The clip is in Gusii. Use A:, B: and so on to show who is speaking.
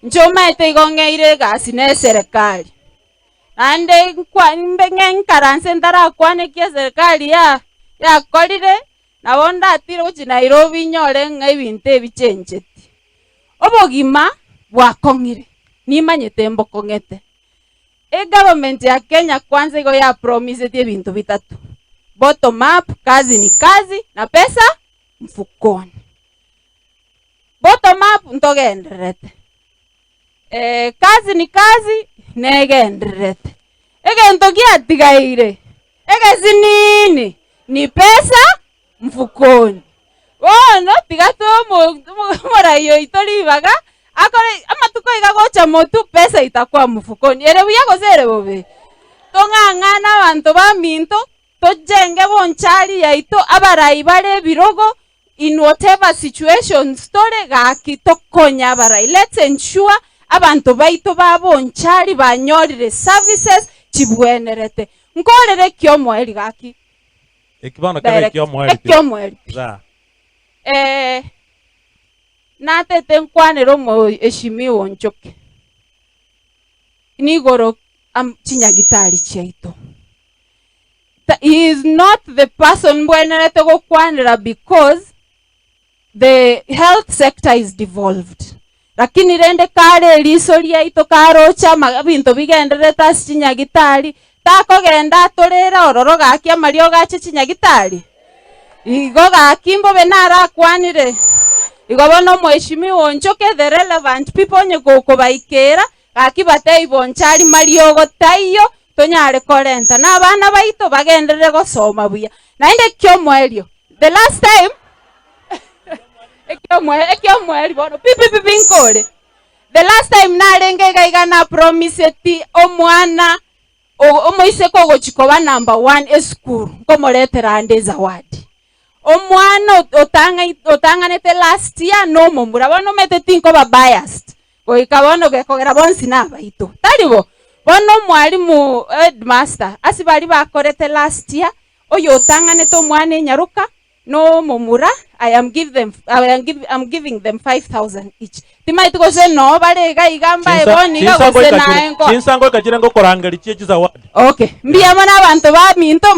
A: Inche omanyete igo ng'eire egasi na eserekari, naende nkwa mbe ng'e nkaranse ntarakwane ki eserekari ya yakorire, nabo ndatire gochia Nairobi nyore ng'a ebinto ebi chencheti. Obogima bwakong'ire, nimanyete mbokong'ete. Egovernment ya Kenya kwanza igo ya promiseti ebinto bitato, bottom up, kazi ni kazi, na pesa mfukoni. Bottom up ntogendererete, kazi ni kazi negendererete. Egento giatigaire egesinini ni pesa mfukoni. Bono tiga toe omo- omo- omorai oito ribaga akore amatuko iga gocha motwe pesa itakuwa mfukoni. Ere buya gose ere bobe? Tong'ang'ane abanto baminto, tochenge bonchari yaito, abarai bare ebirogo, In whatever situations tore gaki tokonye abarai let's ensure abanto baito ba Bonchari banyorire services chibwenerete. Nkorere ekiomoeri gaki
B: Eki bono kebe
A: direct
B: ekiomoeri pi.
A: ekiomoeri pi.
B: Za.
A: Eh, natete nkwanere omoeshimiwa Onchoke nigoro am chinyagitari chiaito. He is not the person mbwenerete gokwanera because the health sector is devolved. Lakini rende kare eriso riaito karoche ama ebinto bigendererete ase chinyagitari, takogenda atorere ororo gaki amariogo ache chinyagitari? Igo gaki mbobe narakwanire. Igo bono omweshimiwa onchoke the relevant people onye gokobaikera, gaki batebie bonchari mariogo taiyo, tonyare korenta na abana baito bagenderere gosoma buya. Naende ekiomoerio, the last time, ekiomoe ekiomoerio bono pi pi pi pi nkore. The last time narenge iga iga na promiseti omwana o- omoiseke ogochi koba number one esukuru, nkomoretera ande ezawadi. Omwana otang'anete last year nomomura, bono omanyete tinkoba biased, goika bono gekogera bonsi nabaito, tari bo? Bono omwalimu headmaster ase baria bakorete last year, oyo otang'anete omwana enyaroka, nomomura, I am give them, I am give, I'm giving them 5000 each. Timanyeti gose noo bare iga iga mbae bono iga gose naye nkoa.
B: Chinsa ngoika chire ngokorangeria chie chizawadi.
A: Okay, mbuya mono abanto baminto.